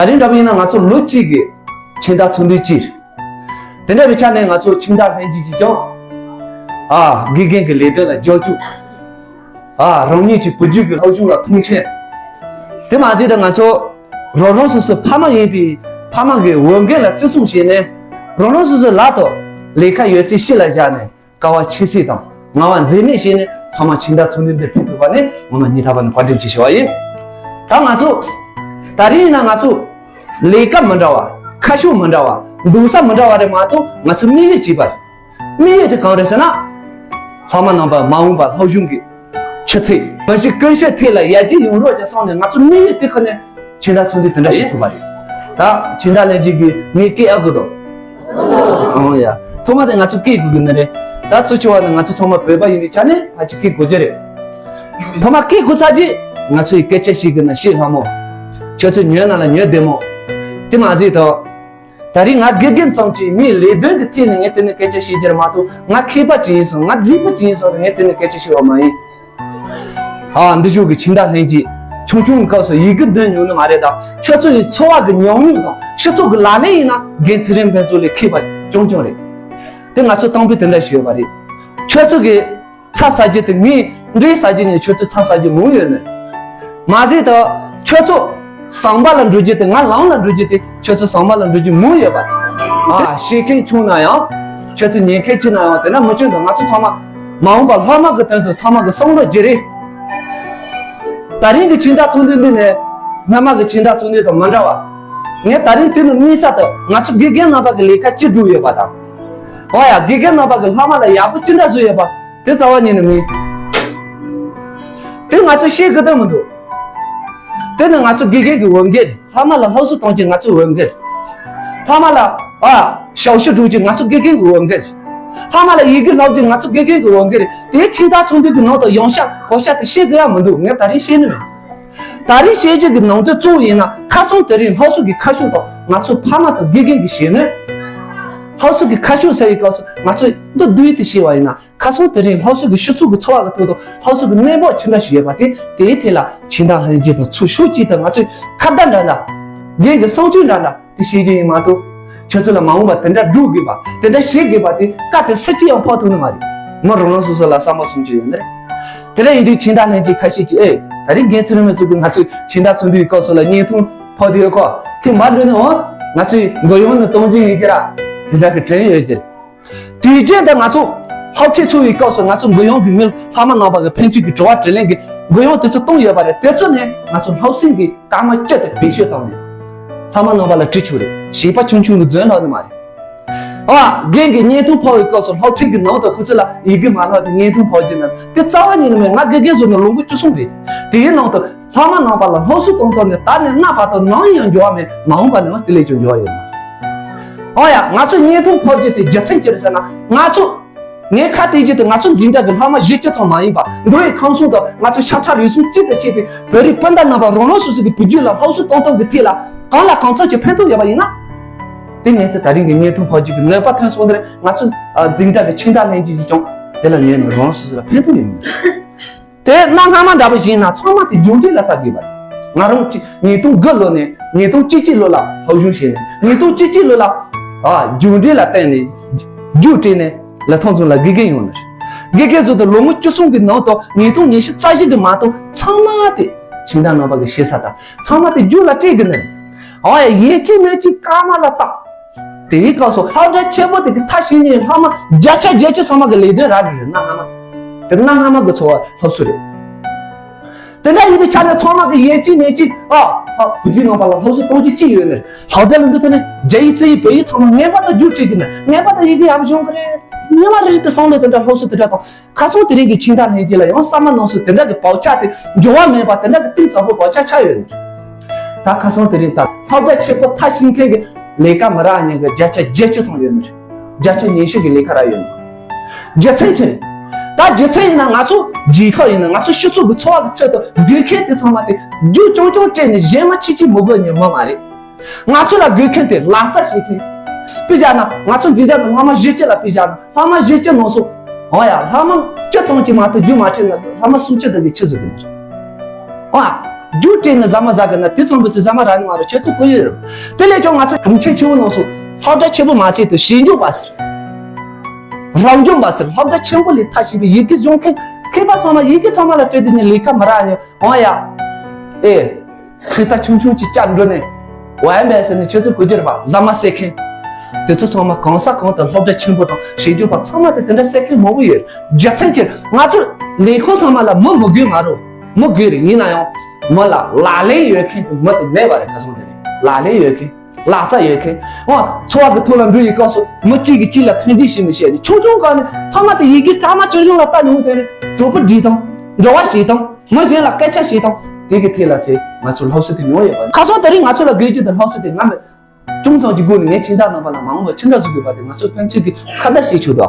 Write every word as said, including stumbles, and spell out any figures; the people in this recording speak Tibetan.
ད་རིང་འདྲ་པོ་ཡིན་ན་ང་ཚོ་ལོ་གཅིག་གི་ཕྱི་ཟླ་ཚོགས་འདུ་གཅིག་རེད། དེ་འདྲ་བའི་ཆ་ནས་ང་ཚོ་ཕྱི་ཟླ་ལྷན་རྒྱས་ཀྱིས་ཀྱང་ཨ་དགེ་རྒན་གྱི་ལས་དོན་ལ་རྒྱབ་སྐྱོར། ཨ་རང་ཉིད་ཀྱི་བུ་རྒྱུད་ཀྱི་སློབ་སྦྱོང་ལ་མཐོང་ཆེན། དེ་མ་ཟད་དུ་ང་ཚོ་རང་རང་སོ་སོའི་ཕ་མ་ཡིན་པའི་ཕ་མ་གི་འོས་འགན་ལ་བརྩི་སྲུང་བྱས་ནས་རང་རང་སོ་སོའི་ལག་ཏུ་ལས་ཀ་ཡོད་ཚད་ཕྱི་ལ་བཞག་ནས། དཀའ་བ་ཁྱད་བསད་དང་ངལ་བ་འཛེམས་མེད་བྱས་ནས་ཚང་མ་ཕྱི་ཟླ་ཚོགས་འདུ་འདིར་ཕེབས་ཐུབ་པ་ནི་ངོ་མ་སྙིང་ཐག་པ་ནས་བཀའ་དྲིན་ཆེ་ཞུ་བ་ཡིན། ད་ང་ཚོ་ད་རིང་ཡིན་ན་ང་ཚོ་ལས་ཀ་མི་འདྲ་བ། ཁ་ཕྱོགས་མི་འདྲ་བ། འདུག་ས་མི་འདྲ་བ་རེད་མ་གཏོགས། ང་ཚོ་དམིགས་ཡུལ་གཅིག་པ་རེད། དམིགས་ཡུལ་དེ་གང་རེད་ཟེར་ན། སློབ་མ་རྣམ་པ་མ་འོངས་པ་སློབ་སྦྱོང་གི་ཆུ་ཚད། མི་གཞི་ཀུན་སྤྱོད་ཐད་ལ་ཡར་རྒྱས་ཡོང་རོགས་བྱ་བསམ་ནས་ང་ཚོ་དམིགས་ཡུལ་དེ་ཁ་ནས། ཕྱི་ཟླ་ཚོགས་འདུ་དེ་འདྲ་ཞིག་ཚུགས་པ་རེད། ད་ཕྱི་ཟླ་ལྷན་རྒྱས་ཀྱིས་ངས་སྐད་ཨ་དགོས་དོ། ཨང་ཡ། ཐོག་མ་དེ་ང་ཚོ་སྐད་དགོས་ཀྱི་ནི་རེད། ད་ཚོ་ཆེ་བ་ནི་ང་ཚོ་ཚང་མ་བོད་པ་ཡིན་པའི་ཆ་ནས་ཕལ་ཆེར་སྐད་དགོས་ཀྱི་རེད། ཐོག་མ་སྐད་དགོས་ཚར་རྗེས་ང་ཚོ་ཡི་སྐད་ཆ་ཞིག་གི་ནི་ཤེས་ལྷ་མོ། ཁྱོད་ཚོ་ཉོན་ན་ལ་ཉོན་བདེ་མོ། དེ་མ་ཟད་དོ། ད་རིང་ང་དགེ་རྒན་ཙམ་གྱིས་ངའི་ལས་དོན་གྱི་ཐད་ནས་ངས་དེ་ནི་སྐད་ཆ་བཤད་རྒྱུ་རེད་མ་གཏོགས། ང་མཁས་པ་ཅིག་ཡིན་སོང་། ང་རྫིག་པོ་ཅིག་ཡིན་སོང་ངས་དེ་ནི་སྐད་ཆ་བཤད་པ་མ་ཡིན། ཨ་འདི་ཞོག་གི་ཕྱི་ཟླ་ལྷན་རྒྱས་ཆུང་ཆུང་གི་སྐབས་སུ་ཡི་གེ་འདོན་མྱོང་ནི་མ་རེད་དམ། ཁྱོད་ཚོ་ཡི་འཚོ་བ་གི་ཉམས་མྱོང་དང་སྤྱི་ཚོགས་ཀྱི་ལག་ལེན་ཡིན་ན་རྒན་ཚེ་རིང་ཕུན་ཚོགས་ལས་མཁས་པ་རྐྱང་རྐྱང་རེད། དེ་ང་ཚོ་གཏམ་དཔེ་དེ་འདྲ་ཞིག་ཡོད་པ་རེད། ཁྱོད་ཚོ་གི་ཚྭ་ཟ་རྒྱུ་དེ་ངས་འབྲས་ཟ་རྒྱུ་ནས་ཁྱོད་ཚོ་ཚྭ་ཟ་རྒྱུ་མང་ཡོད་ནི། མ་ཟད་དུ་ཁྱོད་ཚོ་ཟམ་པ་ལ་འགྲོ་རྒྱུ་དེ་ང་ལམ་ལ་འགྲོ་རྒྱུ་དེ་ཁྱོད་ཚོ་ཟམ་པ་ལ་འགྲོ་རྒྱུ་མང་ཡོད་པ། ཨ་ཤེས་མཁན་ཆུང་ན་ཡང་། ཁྱོད་ཚོ་ཉན་མཁན་ཆེ་ན་ཡང་། དེ་འདྲ་མི་བྱུང་དང་། ང་ཚོ་ཚང་མ་མ་འོངས་པ་སློབ་མ་གི་དོན་དུ་ཚང་མ་གི་བསམ་བློ་བརྗེ་རེས། ད་རིང་གི་ཕྱི་ཟླ་ཚོགས་འདུ་འདི་ནས་སྔོན་མ་གི་ཕྱི་ཟླ་ཚོགས་འདུ་དང་མི་འདྲ་བ། ངས་ད་རིང་དེ་ནི་དམིགས་བསལ་དུ་ང་ཚོ་དགེ་རྒན་རྣམ་པ་གི་ལས་ཀ་ཅི་སྒྲུབ་ཡོད་པ་དང་། འོ་ཡ། དགེ་རྒན་རྣམ་པ་གི་སློབ་མ་ལ་ཡག་པོ་ཅི་འདྲ་བཟོས་ཡོད་པ། དེ་རྩ་བ་ཉིད་ནས་མིན། དེ་ང་ཚོས་ཤེས་དགོས་དོན་མི་འདུག་དེ་ནི་ང་ཚོ་དགེ་རྒན་གྱི་འོས་འགན་རེད། སློབ་མ་ལ་སློབ་གསོ་གཏོང་རྒྱུ་ང་ཚོའི་འོས་འགན་རེད། སློབ་མ་ལ་ཨ་ཞབས་ཞུ་སྒྲུབ་རྒྱུ་ང་ཚོ་དགེ་རྒན་གྱི་འོས་འགན་རེད། སློབ་མ་ལ་ཡི་གེ་སློབ་རྒྱུ་ང་ཚོ་དགེ་རྒན་གྱི་འོས་འགན་རེད། དེའི་ཕྱི་ཟླ་ཚོགས་འདུ་གི་ནང་དུ་ཡོང་ཤག་གོ་ཤག་དེ་ཤེས་དགོས་ཡ་མི་འདུག་ངས་ད་རིང་བཤད་ནི་མེད། ད་རིང་བཤད་རྒྱུ་གི་ནང་དོན་གཙོ་བོ་ཡིན་ན། ཁ་སང་དེ་རིང་སློབ་གསོ་གི་ཁ་ཕྱོགས་དང་། ང་ཚོ་ཕ་མ་དང་དགེ་རྒན་གྱི་བྱེད་ནུས། སློབ་གསོ་གི་ཁ་ཕྱོགས་ཟེར་བའི་སྐབས་སུ་ང་ཚོས་མདོར་བསྡུས་ཏེ་བཤད་པ་ཡིན་ན། ཁ་སང་དེ་རིང་སློབ་གསོ་གི་སྤྱི་ཚོགས་ཀྱི་འཚོ་བ་གི་ཐོག་ཏུ་སློབ་གསོ་གི་གནས་བབ་ཅི་འདྲ་ཞིག་ཡོད་པ་དེ། དེའི་ཐད་ལ་ཕྱི་ཟླ་ལྷན་རྒྱས་དང་ཚོ་ཕྱོགས་གཅིག་ཏུ་ང་ཚོས་ཁ་བརྡ་འདྲ་འདྲ། རྒན་གྱི་གསང་སྤྱོད་འདྲ་འདྲ་དེ་བཤད་རྒྱུ་ཡིན་མ་གཏོགས། ཁྱོད་ཚོ་ལ་མ་འོངས་པ་དེ་འདྲ་སྒྲུབ་དགོས་པ། དེ་འདྲ་བྱེད་དགོས་པ་དེ་བཀའ་དེ་སུ་གཅིག་ཡང་ཕོག་ཐུབ་ནི་མ་རེད། མི་རང་རང་སོ་སོ་ལ་བསམ་བློ་གསུམ་གྱི་ཡོད་ནི་རེད། དེ་འདྲ་ཡིན་དུས་ཕྱི་ཟླ་ལྷན་རྒྱས་ཁ་ཤས་ཀྱིས། ཨེ། ད་རིང་རྒན་ཚེ་རིང་མ་ཚོ་གིས་ང་ཚོའི་ཕྱི་ཟླ་ཚོགས་འདུའི་སྐབས་སུ་ལ་བརྙན་ཐུང་ཕོག་དུས་ཡོད་ཁོ། དེ་མ་འགྲོ་ནས་འོང་། ང་ཚོའི་མགོ་ཡོང་ནས་གཏོང་རྒྱུ་ཡིན་གྱི་ར། དེ་འདྲ་གི་དྲན་ཡོད་ཀྱི་རེད། དུས་རྒྱུན་དུ་ང་ཚོ་སློབ་ཁྲིད་ཚོགས་པའི་སྐབས་སུ་ང་ཚོ་མགོ་ཡོང་གི་མི་སློབ་མ་རྣམ་པ་གི་ཕན་ཚུན་གྱི་དྲི་བ་དྲིས་ལན་གྱི་མགོ་ཡོང་དེ་ཚོ་བཏང་ཡོད་པ་རེད། དེ་ཚོ་ནས་ང་ཚོ་སློབ་ཟིན་གྱི་སྐར་མ་བཅུ་དེ་བེད་སྤྱོད་བཏང་ནས། སློབ་མ་རྣམ་པ་ལ་དྲི་ཆོག་རེད། བྱིས་པ་ཆུང་ཆུང་གི་རྫུན་ལབ་ནི་མ་རེད། ཨ། རྒན་གྱིས་བརྙན་ཐུང་ཕོག་པའི་སྐབས་སུ་སློབ་ཁྲིད་ཀྱི་ནང་དུ་ཁོ་ཚོ་ལ་ཡི་གེ་མ་ལྷག་དེ་བརྙན་ཐུང་ཕོག་རྒྱུ་ན་དེ་རྩ་བ་ཉིད་ནས་མེད། ང་དགེ་རྒན་བཟོས་ནས་ལོ་ངོ་བཅུ་གསུམ་རེད། དེའི་ནང་དུ་སློབ་མ་རྣམ་པ་ལ་སློབ་གསོ་གཏོང་ཐབས་ནི་ད་ནས་གནའ་བར་དུ་ནམ་ཡང་འགྱུར་བ་མེད། མ་འོངས་པ་ནས་ཡང་དེ་ལས་ཀྱང་འགྱུར་བ་ཡོད་མ་རེད། ཨོ་ཡ། ང་ཚོས་བརྙན་ཐུང་ཕོག་རྒྱུ་དེ་རྒྱུ་མཚན་ཅི་རེད་ཟེར་ན། ང་ཚོ། ངས་ཁ་གཏད་རྒྱུ་དེ་ང་ཚོ་འཛིན་གྲྭ་གི་སློབ་མ་བཞི་བཅུ་ཙམ་མ་ཡིན་པ། འགྲོ་བའི་ཁམས་གསུམ་དུ་ང་ཚོ་ཤ་ཁྲག་རུས་གསུམ་གཅིག་ཏུ་བྱས་པའི་བོད་རིགས་སྤུན་ཟླ་རྣམ་པ་རང་རང་སོ་སོ་གི་བུ་རྒྱུད་ལ་སློབ་གསོ་གཏོང་ཐབས་ཀྱི་ཐད་ལ། གང་ལ་གང་འཚམ་གྱི་ཕན་ཐོགས་ཡོད་པ་ཡིན་ན། དེ་ངས་ཚེ་ད་རིང་གི་བརྙན་ཐུང་ཕོག་རྒྱུ་གི་ནུས་པ་ཐོན་སོང་། དེར་ང་ཚོ་འཛིན་གྲྭ་གི་ཆུང་མཐའ་ལྷན་རྒྱས་ཀྱིས་ཀྱང་དེ་ལ་ཉན་ནས་རང་སོ་སོ་ལ་ཕན་ཐོགས་ཡོང་གི། དེ་གནའ་སྔ་མ་འདྲ་པོ་ཞིག་ཡིན་ན་ཚང་མ་དེ་རྒྱུགས་འབྲས་ལ་ལྟ་དགོས་པ་རེད། ང་རང་གཅིག་ཉིས་སྟོང་དགུ་ལོ་ནས་ཉིས་སྟོང་བཅུ་གཅིག་ལོ་ལ་སློབ་སྦྱོང་བྱས་ནས། ཉིས་སྟོང་བཅུ་གཅིག་ལོ་ལ་ཨ་རྒྱུགས་འབྲས་ལ་བརྟེན་ནས་རྒྱུགས་སྤྲད་ནས་ལི་ཐང་རྫོང་ལ་དགེ་རྒན་ཡོང་ནི་རེད། དགེ་རྒན་བཟོས་ཏེ་ལོ་ངོ་བཅུ་གསུམ་གྱི་ནང་དུ་ཉིས་སྟོང་ཉི་ཤུ་རྩ་བཞི་གི་མ་གཏོགས་ཚང་མ་དེ་ཕྱི་ཟླ་རྣམ་པ་གི་ཤེས་ས་དང་ཚང་མ་དེ་རྒྱུགས་ལ་སྤྲད་དགོས་ནི་རེད། ཨ་ཡ། ཡིན་གཅིག་མིན་གཅིག་སྐར་མ་ལ་བལྟ། དེའི་སྐབས་སུ་སློབ་གྲྭ་ཆེན་པོ་དེ་གི་མཐར་ཕྱིན་ནས་སློབ་མ་བརྒྱ་ཆ་བརྒྱད་ཅུ་ཚང་མ་གི་ལས་དོན་ར་རི་རེད། གནའ་སྔ་མ། དེ་གནའ་སྔ་མ་གི་འཚོ་བ་སློབ་གསོ་རེད། དེ་འདྲ་ཡིན་པའི་ཆ་ནས་ཚང་མ་གི་ཡིན་གཅིག་མིན་གཅིག་ཨ། ཧ། བུ་རྒྱུད་རྣམ་པ་ལ་སློབ་གསོ་གཏོང་རྒྱུ་གཅིག་ཡོད་ནི་རེད། སློབ་གྲྭ་ལ་འགྲོ་ཐུབ་ནས་རྒྱ་ཡིག་རྩིས་ཡིག་བོད་ཡིག་ཚང་མ་ངེས་པར་དུ་རྒྱུགས་སྤྲད་དགོས་ནི། ངེས་པར་དུ་ཡི་གེ་ཡག་པོ་སྦྱོང་གི་རེད། ཉི་མ་རེ་རེ་དེ་བསམ་བློ་དེ་འདྲ་སློབ་གསོ་དེ་འདྲ་དང་། ཁ་སང་དེ་རིང་གི་ཕྱི་ཟླ་ལྷན་རྒྱས་ལ་ཡང་བསམ་བློ་གནང་སོང་། དེ་འདྲ་གི་བག་ཆགས་དེ་འགྱུར་བ་མེད་པ་དེ་འདྲ་གི་གཏིང་ཟབ་པོ་བག་ཆགས་ཆགས་ཡོད། ད་ཁ་སང་དེ་རིང་ད་སློབ་གྲྭ་ཆེན་པོ་མཐར་ཕྱིན་མཁན་གྱི་ལས་ཀ་མི་རག་མཁན་གྱི་བརྒྱ་ཆ་བརྒྱད་ཅུ་ཙམ་ཡོད་ནི་རེད། བརྒྱ་ཆ་ཉི་ཤུ་གི་ལས་ཀ་རག་ཡོད་ནི་རེད། རྒྱུ་མཚན་ཅི་རེད། ད་རྒྱུ་མཚན་ཡིན་ན་ང་ཚོ་རྒྱལ་ཁབ་ཡིན་ན། ང་ཚོ་སྤྱི་ཚོགས་ཀྱི་འཚོ་བ་གི་ཁྲོད་དུ་དགོས་མཁན་དེ་ཚང་མ་དེ་རྒྱུགས་རྐྱང་རྐྱང་སྤྲད་ནས་གཞན་མ་ཕྱི་ཕྱི་མི་དགོས་མཁན་མི་མ་རེད། ང་ཚོ་ལ་དགོས་མཁན་དེ་ལག་རྩལ་ཤེས་མཁན། དཔེ་བཞག་ན་ང་ཚོ་འཛིན་གྲྭ་ནང་སློབ་མ་བཞི་བཅུ་ལ་དཔེ་བཞག་ན། སློབ་མ་བཞི་བཅུ་ནང་སོ། ཨོ་ཡ། སློབ་མ་བཅུ་ཙམ་གྱིས་མ་གཏོགས་རྒྱུགས་མ་སྤྲད་ན་སློབ་མ་སུམ་ཅུ་དག་གིས་ཆི་བཟོ་གི་ནི་རེད། ཨོ་ཡ། རྒྱུ་སྤྲད་ནས་ཟ་མ་ཟ་གི་ན་དེ་ཙམ་པོ་ཅིག་ཟ་མ་རག་ནི་མ་རེད། ཁྱོད་ཚོ་གོ་ཡོད་རེད། དེ་ལས་ཀྱང་ང་ཚོ་གྲོང་ཁྱེར་ཆེ་བོ་ནང་སོ་སློབ་གྲྭ་ཆེན་པོ་མ་ཚད་དུ་ཞིབ་འཇུག་པ་ཟེར། རང་སྦྱོང་པ་ཟེར། སློབ་གྲྭ་ཆེན་པོ་ལས་ཐ་ཞིག་པའི་ཡི་གེ་སྦྱོང་མཁན་མཁས་པ་ཚང་མ་ཡི་གེ་ཚང་མ་ལ་སྤྲད་དེ་ནས་ལས་ཀ་མི་རག་ཡ། འོང་ཡ། ཨེ། ཁྲི་ཐག་ཆུང་ཆུང་ཅིག་བཅར་འགྲོ་ནས། འོ་ཡ་མེད་ཟེར་ནས་ཁྱོད་ཚོ་གོ་རྒྱུ་རེད་པ། ཟ་མ་ཟེར་མཁན། དེ་ཚོ་ཚང་མ་གང་ས་གང་དུ་སློབ་གྲྭ་ཆེན་པོ་དང་ཞིབ་འཇུག་པ་ཚང་མ་དེ་དེ་འདྲ་ཟེར་མཁན་མང་པོ་ཡོད། རྒྱུ་མཚན་ཅི། ང་ཚོ་ལས་ཁུངས་ཚང་མ་ལ་མི་མི་དགོས་མ་རུང་། མི་དགོས་རེད། ཡིན་ན་ཡང་མི་ལ་ལག་ལེན་ཡོད་མཁན་དེ་མི་དེ་མེད་པ་རེད། ཁ་སང་དེ་རེད། ལག་ལེན་ཡོད་མཁན། ལག་རྩལ་ཡོད་མཁན། འོ། འཚོ་བ་གི་ཐོག་ལ་འགྲོ་ཡི་སྐབས་སུ་མི་གཅིག་གིས་གཅིག་ལ་མཐུན་སྒྲིལ་བྱེད་མི་ཤེས་ནས་ཆུང་ཆུང་སྒང་ནས་ཚང་མ་དེ་ཡི་གེ་སྐར་མ་གཅིག་གཞུང་ལ་ལྟ་ཡོང་དེ་ནས་གྲོགས་པོ་སྒྲིག་དང་། འབྲེལ་བ་བྱེད་དང་། མི་གཞན་ལ་སྐད་ཆ་བྱེད་དང་། དེ་གི་ཐད་ལ་ཚེ་ང་ཚོ་སློབ་གསོ་དེ་མྱོང་ཡོད་པ། ཁ་སང་དེ་རིང་ང་ཚོ་ལ་དགོས་རྒྱུ་དེ་སློབ་གསོ་དེ་ང་མེད། ཅུང་ཙམ་གྱི་སྒོ་ནས་ངས་ཁྱིམ་བདག་རྣམ་པ་ལ་མ་འོངས་པར་ཅི་འདྲ་བཟོ་དགོས་པ་དེ་ང་ཚོ་ཕན་ཚུན་གྱི་ཁ་བརྡ་བྱེད་ཆོག་དོ།